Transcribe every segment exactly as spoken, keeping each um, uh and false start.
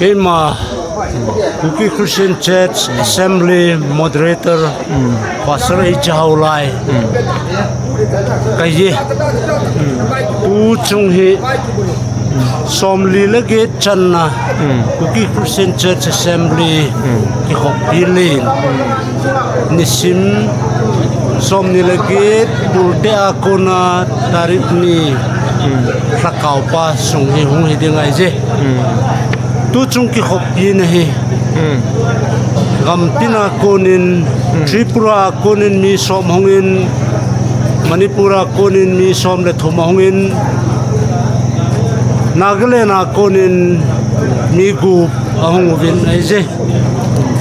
Keima Kuki Christian Church Assembly Moderator Pastor H Haolai kahi. Tuchung hi somli le get channa Kuki Christian Church Assembly kikhoppi lin nisim somni le get bulte a kona tarik ni lhakao pa sung hi hung hi ding ahi je. Tuchung kikhoppi na hi gam tin a konin Tripura a konin mi som hungin, Manipur a konin mi som le thum ahungin, Nagaland a konin mi gup ahung uvin ahi je.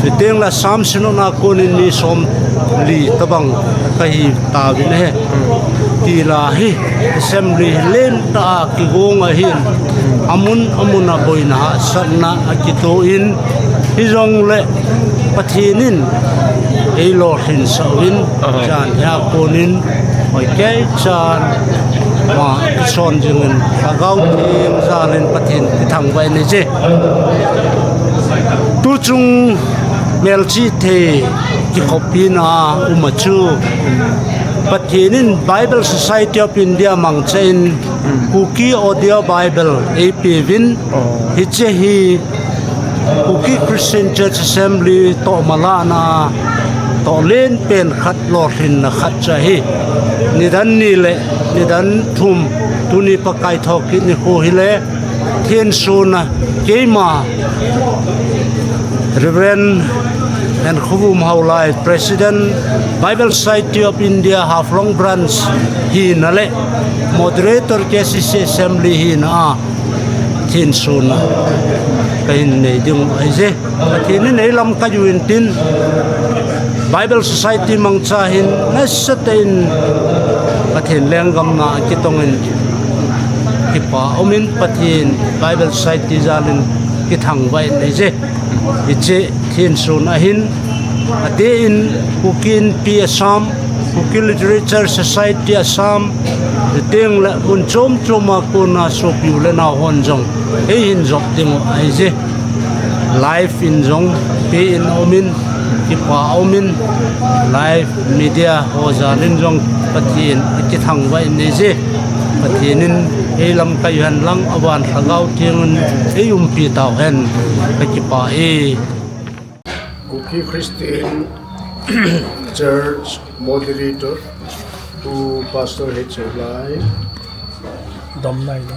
Chuteng le Assam Synod a konin mi somli tabang kahi tauvin ahi. Tila hi assembly lentah a kigong ahin, amun amun a boina hahsatna akitoh in, hijongle Pathen in eilolhinsah uvin, jan hia konin hoikei chan ma kison jingin Lhagao Theng jalin Pathen kithangvah in ahi je. Tuchung melchih thei kikhoppina a um a chu Pathen in Bible Society of India mangchan Kuki Audio Bible eipeuvin, hiche hi Kuki Christian Church Assembly toh malahna toh lenpen khat lolhinna khat chu ahi. Nidan ni le nidan thum tuni Pakai thokit nikho hile thensona keima Reverend Henkhovum Haolai, President, Bible Society of India Haflong Branch hina le Moderator K C C Assembly hina a thensona kahin nei ding ahi je. Pathen in eilamkai uvin tin, Bible Society mangcha hin nasatah in Pathen lenggam na kitongin kipa umin Pathen Bible Society jalin kithangvah in ahi je. Hiche thensona hin adeh in Kuki Inpi Assam, Kuki Literature Society Assam, chuteng le mun chom chom a kona sopi u le nao hon jong eihin jop ding u ahi je. Live in jong pe in umin, kipa umin, live media ho jalin jong Pathen akithangvah in ahi je. Pathen in eilamkai uhen lang aban Lhagao Theng in eiumpi tauhen, kakipah e. Kuki Christian Church Moderator, Pu Pastor H Haolai. Dom nai lo.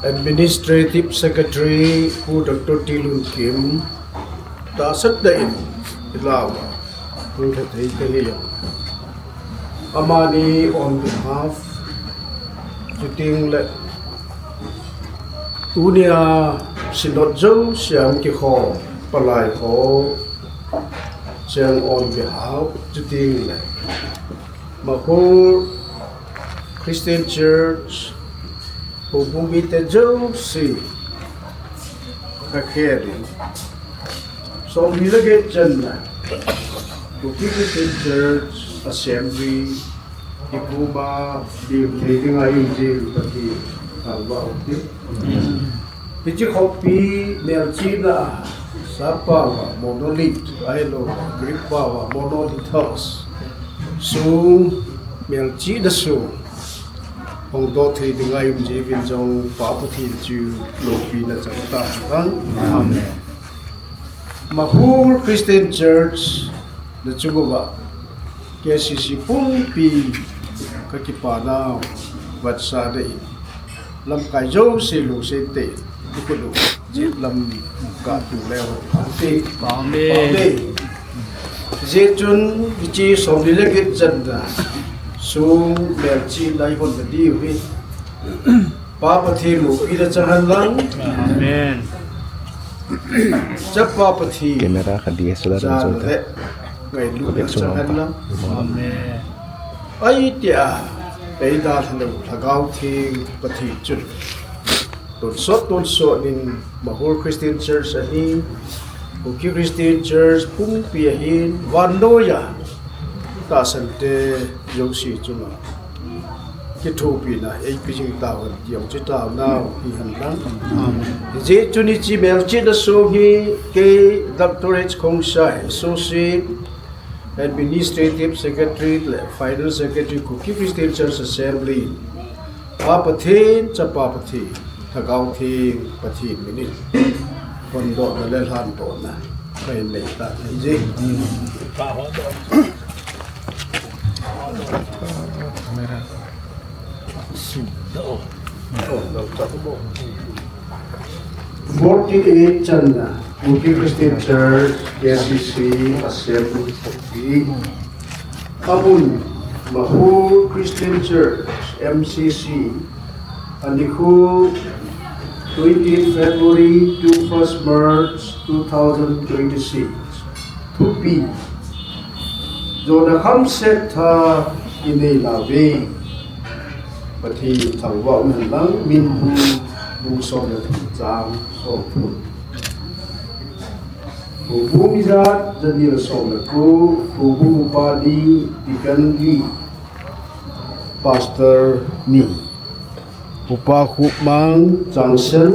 Administrative Secretary Pu Doctor T Lunkim, tahsa tah in ilama hung lha thei kahi jong, amani on behalf, chuteng le tunia Synod jouse a kikhom palai ho cheng on behalf, chuteng le Mahur Christian Church houbung mite jouse kakhen in, somni le get channa Kuki Christian Church Assembly kikoma dim thei dinga eijil Pathen thangvah u hite. Hiche khoppi melchihna a, Sap pao a monolith, ahilou Greek pao a monolithos, song, melchihna song hongdoh thei dinga eijil uvin jong Pa Pathen chu loupina chang tahen. Amen. Mahur Christian Church na chunguva K C C pumpi kakipana u vetsahna in, lamkai jouse lungset tah in ikhut u jetlam katu leu hen. Amen. Amen. Hijeh chun hiche somni le get channa song melchihna ihon nadiu hi Pa Pathen loupina chang hen lang. Amen. Chapa Pathen camera kha D S L R jana le ngailutna chang hen lang. Amen. Ahi tia eidalha lou Lhagao Theng Pathen chun tonsot tonsot in Mahur Christian Church ahin, Kuki Christian Church pumpi ahin, vannoiya tahsante jouse chunga kithopina eipeh jing tauhen ti jong chu taona hi hen lang. Hijeh chun hiche melchihna song hi kei Doctor H Khongsai, Associate Administrative Secretary le Finance Secretary Kuki Christian Church Assembly, Pa Pathen, Chapa Pathen, Lhagao Theng Pathen minin phondohna le lhandohna kahin nei tan ahi. Forty-eight channa Kuki Christian Church, K C C Assembly. Amun, Mahur Christian Church, M C C, anikho twenty-eight February to first March two thousand twenty-six. Thupi. Jona khamset tha inei nauve. Pathen thangvah un lang, min bung, bung som le thum chang som thum. Houbung ijat, jani le som le ko, houbung upa ni, deacon ni, pastor ni. Upa Khupmang Changsen,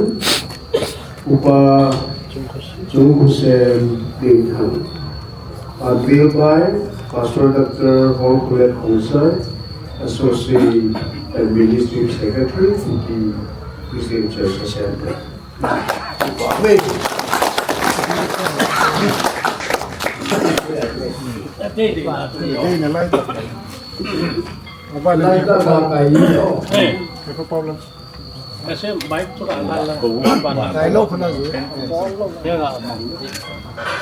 Upa Chungkhusen Tingthang. Unveiled by Pastor Doctor Horkulet Khongsai, Associate Administrative Secretary, Kuki Christian Church Assembly. Amen. Amen. Hey. Kasi mic chu ka ala.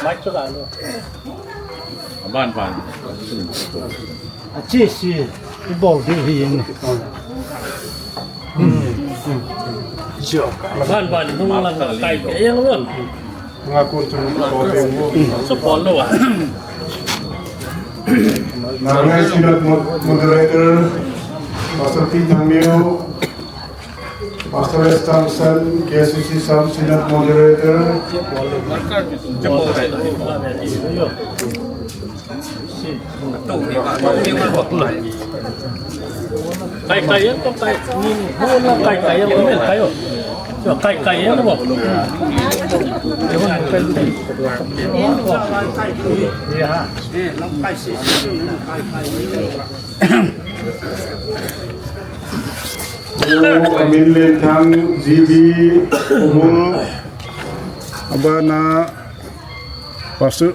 Mic chu ka ala. Aban ban. Achi si, ibol diu hi in. Aban ban, nung lang kai kai yang lon. Nga kun tu bol diu. Support lo ah. Nang Synod Mod-, Moderator, Pastor P Thangnew, Pastor S Thangsen, K C C Sub Synod Moderator. Kai kai yang ko kai, ni ho na kai kai yang ko kai yo. Kai kai yang ko. Amin Lenthang, G B, Umul, abana, Pastor,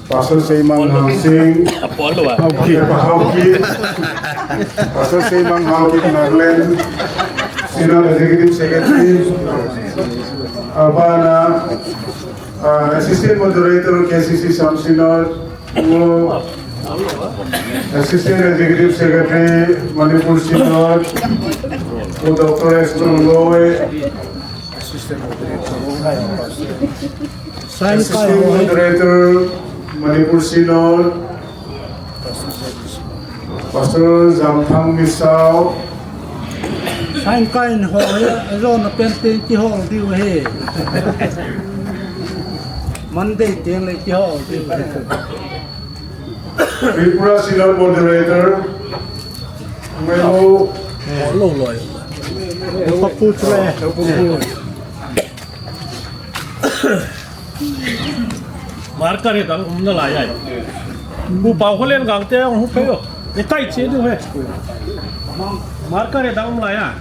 Pastor Seimang Hangsing, Apollo, ah. Haokip, Haokip, Pastor Seimang Haokip, Nagaland, Synod Executive Secretary, abana, ah, Assistant Moderator, K C C Sub Synod, Assistant Executive Secretary, Manipur Synod, Doctor S Loi, Assistant Moderator, Manipur Synod, Pastor Zamthang Misao. Sign kai in ho, ajo na pen pen kihol diu ahi. Monday teng le kihol diu ahi. Tripura Synod Moderator, Melo. Lo loi. Papu chule. Marker he dang um nalai ai. Upa Kholen Gangte hung pe yo. E kai che diu he. Marker he dang um lai a.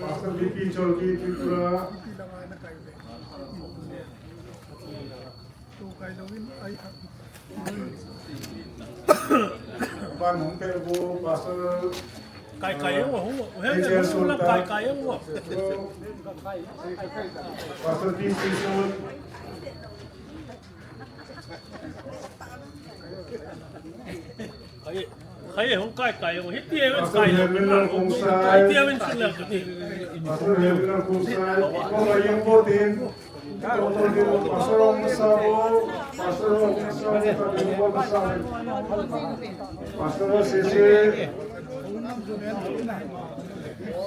Pastor B P Cholki, Tripura. Ban hung pe bo, Pastor, kai kai, ah, hung, hung, Angel hung, Sultan. Kai kai, hung. Pastor P C Sun. Kai, kai hung kai kai, hung. Hiti e, Pastor kai. Hermino Khongsai. Hiti e, hung sun la ni. Pastor Hermino Khongsai. Hung la yung bo din. Pastor Sese,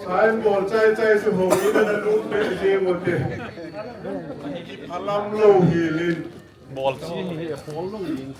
sign bol chai chai su ho ni na lu pe je mo te. Alam lo hi lin. Bol chi hi bol lo ni.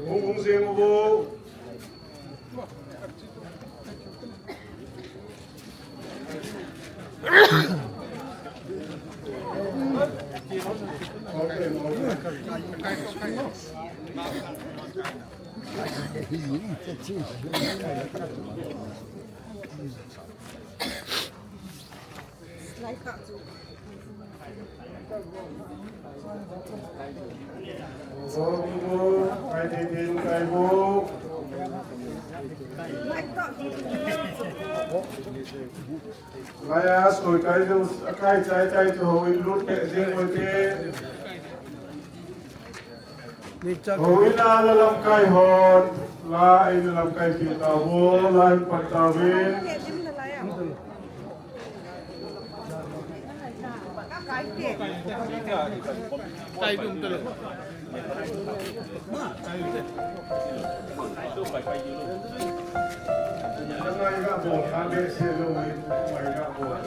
Hung, hung jeng uvo. Laiya soi kai ding, kai chai chai chu houin lut peh ding ute. Houin a la lamkai hon, la in lamkai peh tauvo, la in pan tauvin.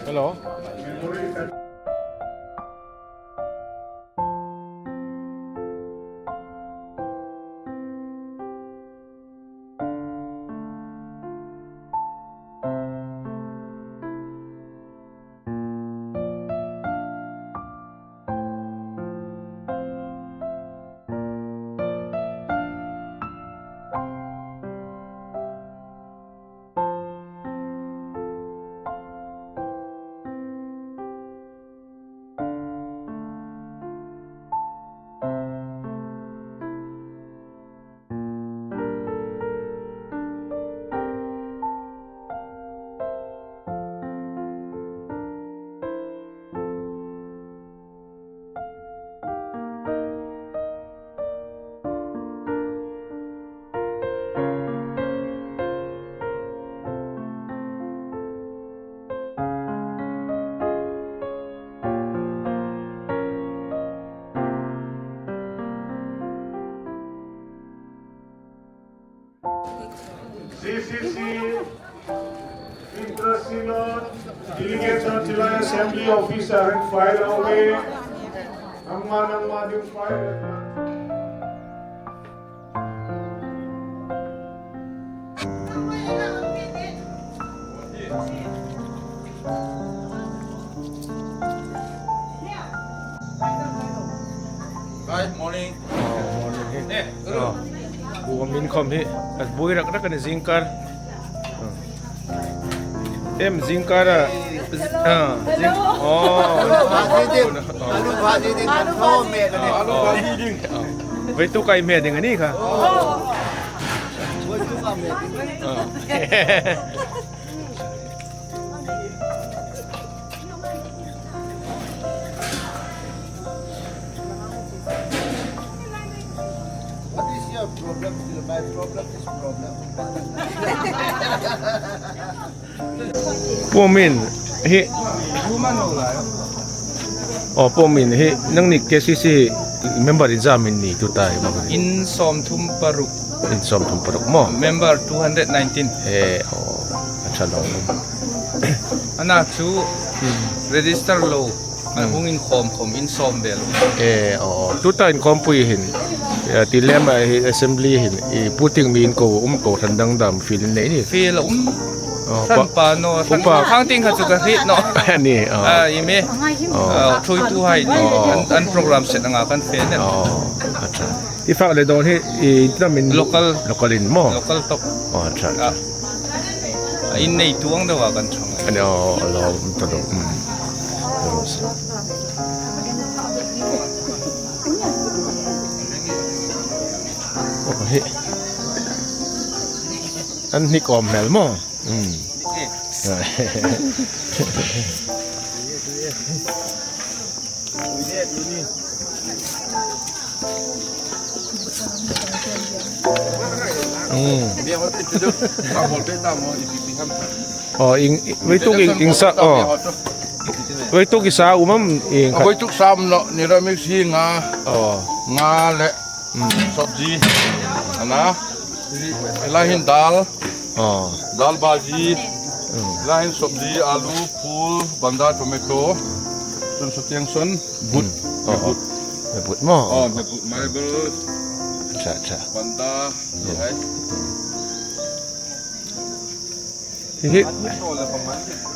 Hello. C C C, Inter-Synod, Delegation, July Assembly Office, Arun File, Ome, Amman, Amman, File. Hi, morning. Oh, morning. Eh, oh. Bom in khom hi. As bui rak rak ni jingkar. Oh. Em jingkar a. Ah, jing. Oh. Alu bhaji ding. Alu bhaji ding. Alu bhaji ding. Oh. Wei tu kai me ding ani kha. Oh. Wei tu kai me ding. Oh. What is your problem? My problem is problem. Pu Min, hi. Oh, Pu Min, hi, nangni K C C member in jamin ni tu tai. In som thum paruk. In som thum paruk mo. Member two hundred nineteen. Eh, oh, acha lo. Ana chu, hmm, register lo. Ana, hmm, hung in khom khom, in som vel. Eh, oh, tuta in khom pui hin. Ya, ti lem a hi assembly hin. I puting mi in ko um ko than dang dam feel in nei ni. Feel um. Oh, than pa, pa no, than upa. Khang ting kha chu ka hit no. Ni, oh. Ah, i me. Oh. Ah, thui tu hai ni. Oh. An, an program set nga kan fe ne. Oh, acha. I fak le don hi, i, i namin local. Local in mo? Local top. Oh, acha, acha. Ah. In nei tuang deuh a kan chang. Ani, oh, lo, um, ta dong. Hmm. Lo, so. Oh, hi. An ni kom hel mo? Hmm. Eh. Hmm. Oh, ing, wei tuk ing, ing sa, oh. Wei tuk ing sa um am ing. Wei tuk sa um lo, niramis hi nga. Oh. Nga le. Hmm. Sabji. Ana. Hilai hin dal. Oh. Dal bhaji. Hmm. Hilai hin sabji, alu, phul, banda, tomato. Sun satiang sun. But. Hmm. Oh, oh. But. But mo. Oh, but. Marble. Acha, acha. Banda. Hmm. Hai. Hi, hi.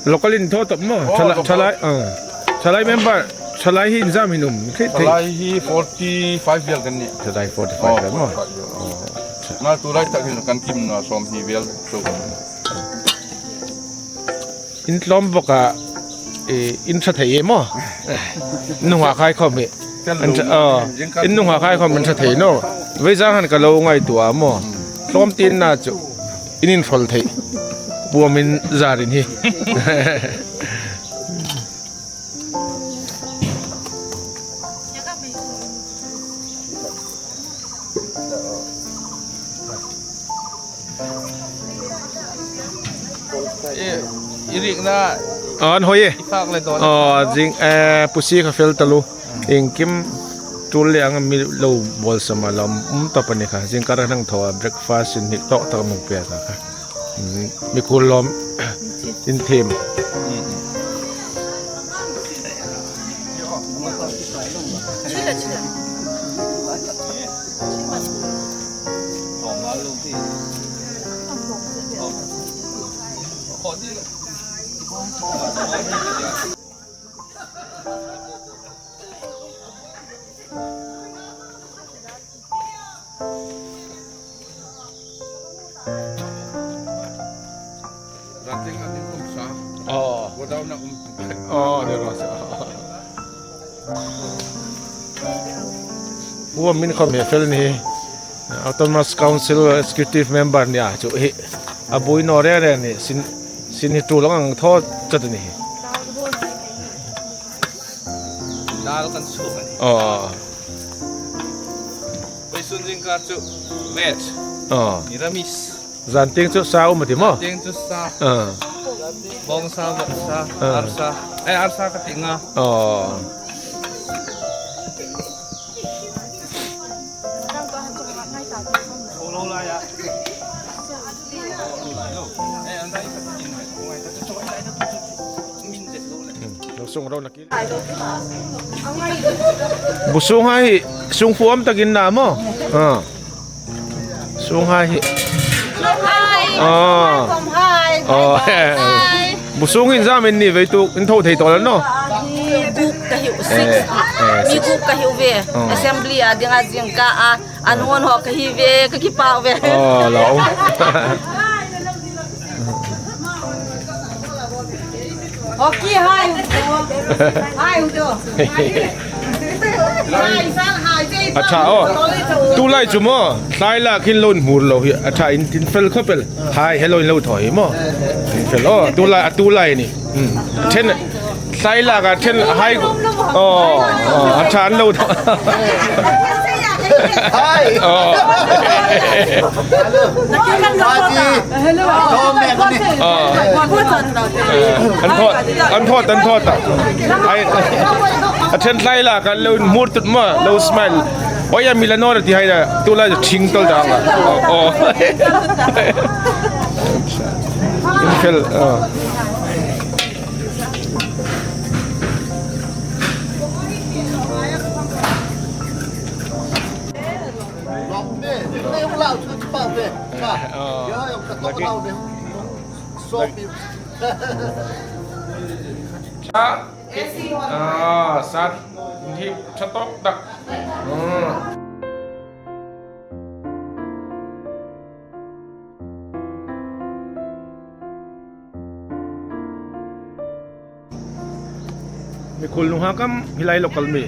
Local in tho top mo. Oh, thalai, local. Thalai, ah. Thalai member, thalai hi injam hin um. Thei, thei. Thalai hi forty-five vel kan ni. Thalai forty-five vel mo. Oh, forty-five vel. Oh, acha. Na tulai tak hin kan kim na som hi vel. So. In lom bok a, eh, in sa thei e mo. Nunga khai khom hi. An sa, oh, in nunga khai khom in sa thei no. Vei jang han ka lo ngaitua mo. Lom tin na chu. In in fol thei. Puam in zarin hi. Eh, i rik na. An hoi e. I fak le don. Oh, jing, eh, pusi ka fel talu. Ing kim tul le ang mi lo bol sama lam um ta pani kha. Jing kar nang tho breakfast in hik tok tak mung pe ta kha. Hmm, mi kul lom in thim. Rating ating umsa. Oh. Godown na um. Oh, dia rasa. Pu Min khom hi fel ni. Autonomous Council Executive Member ni a chu hi. Abui no re re ni sin, sin hi tu lang ang tho chat ni. Dal kan su kan. Oh. Pai sun jing ka chu veg. Oh. Niramis. Jan ting chu sa um ti mo? Ting chu sa. Ah. Bong sa, bok sa, ah, arsa. Eh, arsa ka ting a. Oh. Hmm. Bu sung hai hi, sung fu um takin na mo. Ah. Sung hai hi. Sung hai. Ah. Sung hai. Oh. Hai. Bu sung in jam in ni vei tu in tho thei to no. Hi guk ka hiu, six. Eh, eh, mi six. Guk ka hiu ve. Oh. Assembly a ding a jing ka a. Anun ho ka hi ve, ka kipah ve. Oh, la um. Hoki hai. Hai u do. Hai san hai ve. Acha, oh. Tulai chu mo. Tlai la khin lon hmur lo hi. Acha in tin fel khopel. Hai hello lo thoi mo. Tin fel. Oh, tulai, tulai ni. Hmm. Then Sai la ka then hai. Oh, oh, a than lo. Hai. Oh. Hello. Hello. Oh. An thot, an thot, an thot. Ai. A then sai la ka lo mur tut ma, lo smile. Oi, a mi la nor ti hai da. Tu la ching tol da nga. Oh. In fel. Oh. Ah, sat. Hip, chatok tak. Hmm. Mikhul nung ha kam hilai local mi.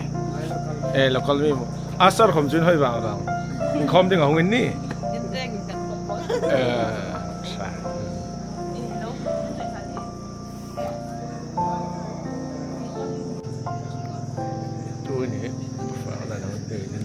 Eh, local mi. Asar khom chun hoi vang vang. Khom ding a hung in ni. Eh, sa. Tu ni. Fa la nang te ni.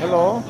Hello.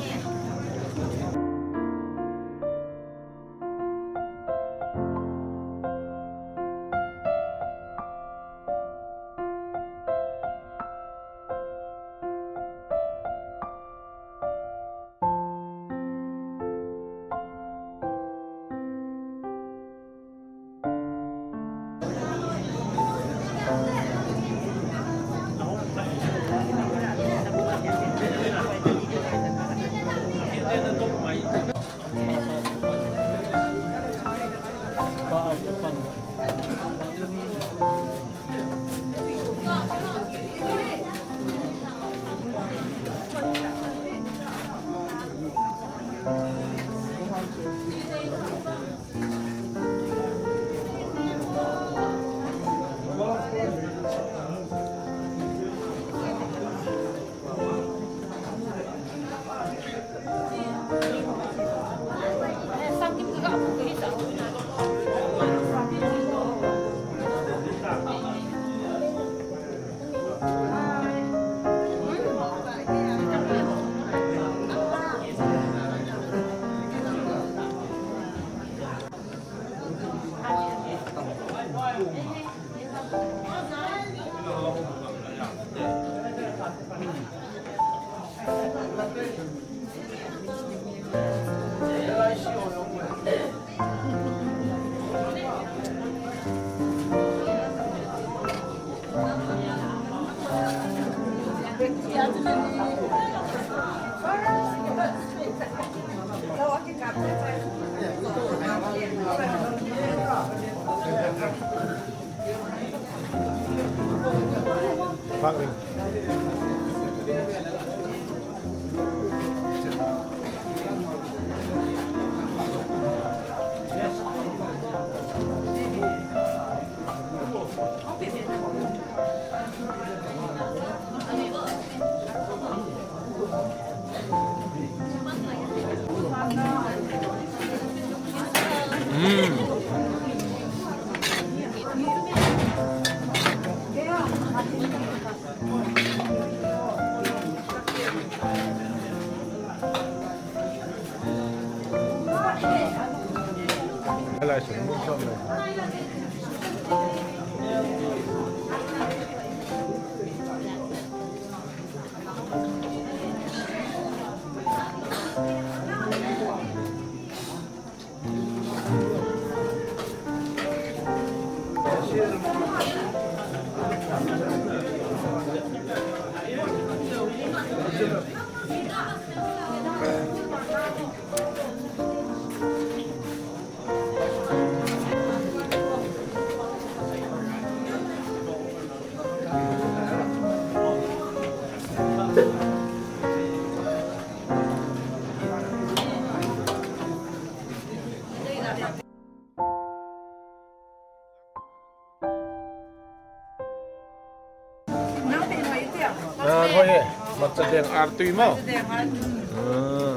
He, matcha deng artui mo. Matcha deng artui. Ah.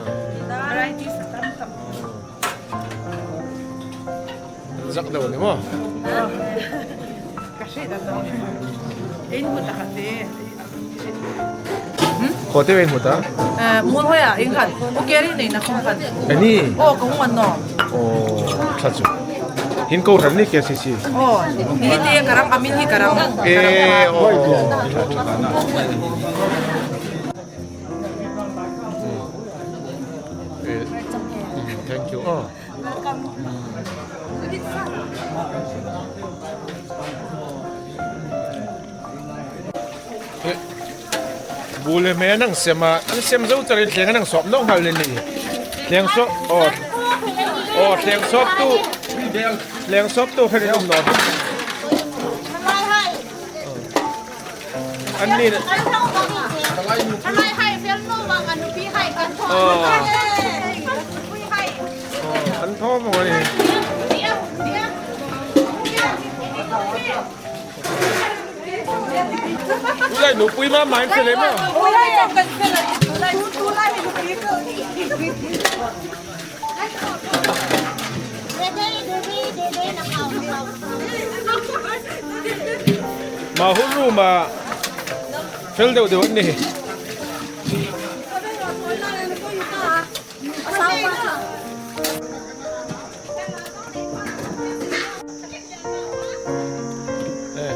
Varieties atam tam. Zak deu ni mo. Ka hre da to. Ei, mu ta ka te. Khote ve muta. Eh, mun hoya, in khan. O keri nei na khong khan. Ani. O, ka hung an no. O, cha chu. Hin ko ran ni K C C. O, ni te karang, amin hi karang. Eh, o, o. Eh, thank you. O. Eh, bu le me nang sem a, nang sem zo tari thleng nang sop nong hal ni. Thleng sop, o. O, thleng sop tu. Thleng sop tu khen um no. An ni. An hai hai fel no bang an pi hai kan tho. O. O, an tho mo ni. Tulai nu pui ma mai fel ma. Tulai nu kan fel. Tulai nu, tulai nu pi. Ma hulu ma fel deu deu ni. Eh,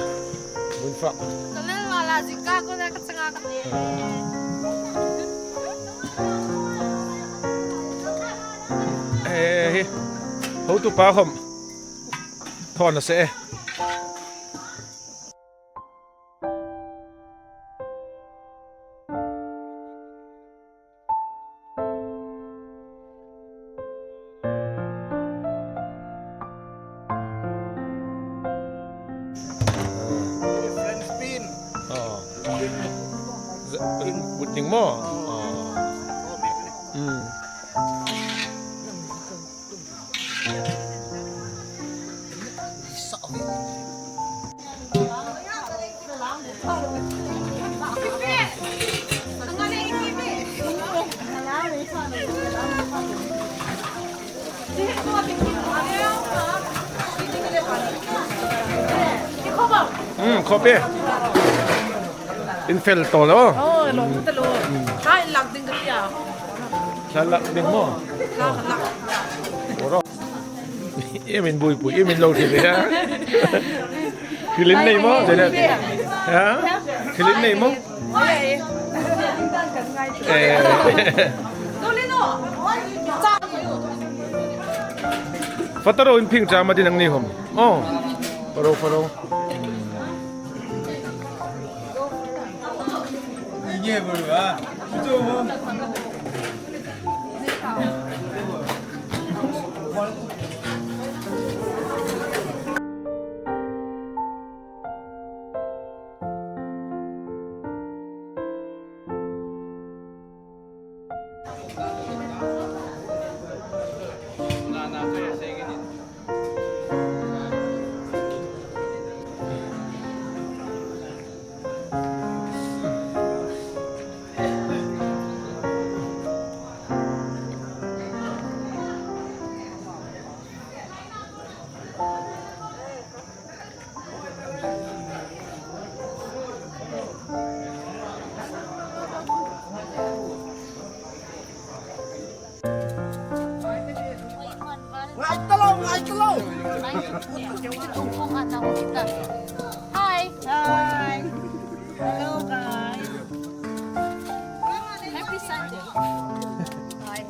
mun fa. Kalel wala jingkah ko na kachanga ka. Eh, hi. Hotupa khom. Thon ase. French bean. Ah. Za-, buting mo. Ah. Hmm. Hmm, khopi. In fel to lo. Oh, lo ta lo. Hai lak ding ka tia. Lak ding mo. Lak, lak. Oro. Imin bui bui, imin lo thei ha. Kilin nei mo, Janet. Ha? Kilin nei mo. Eh. Fataro in ping cha ma din ang ni hom. Oh. Faro, faro. Ngai talou, ngai talou. Hi. Hi. Hello, guys. Happy Sunday. Hi.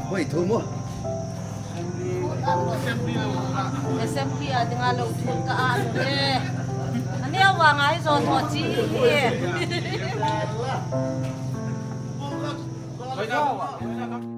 Hoi, thu mo. Assembly a dinga lou thu ka an e. Ani a vang ai zo tho chi e. Hoi na.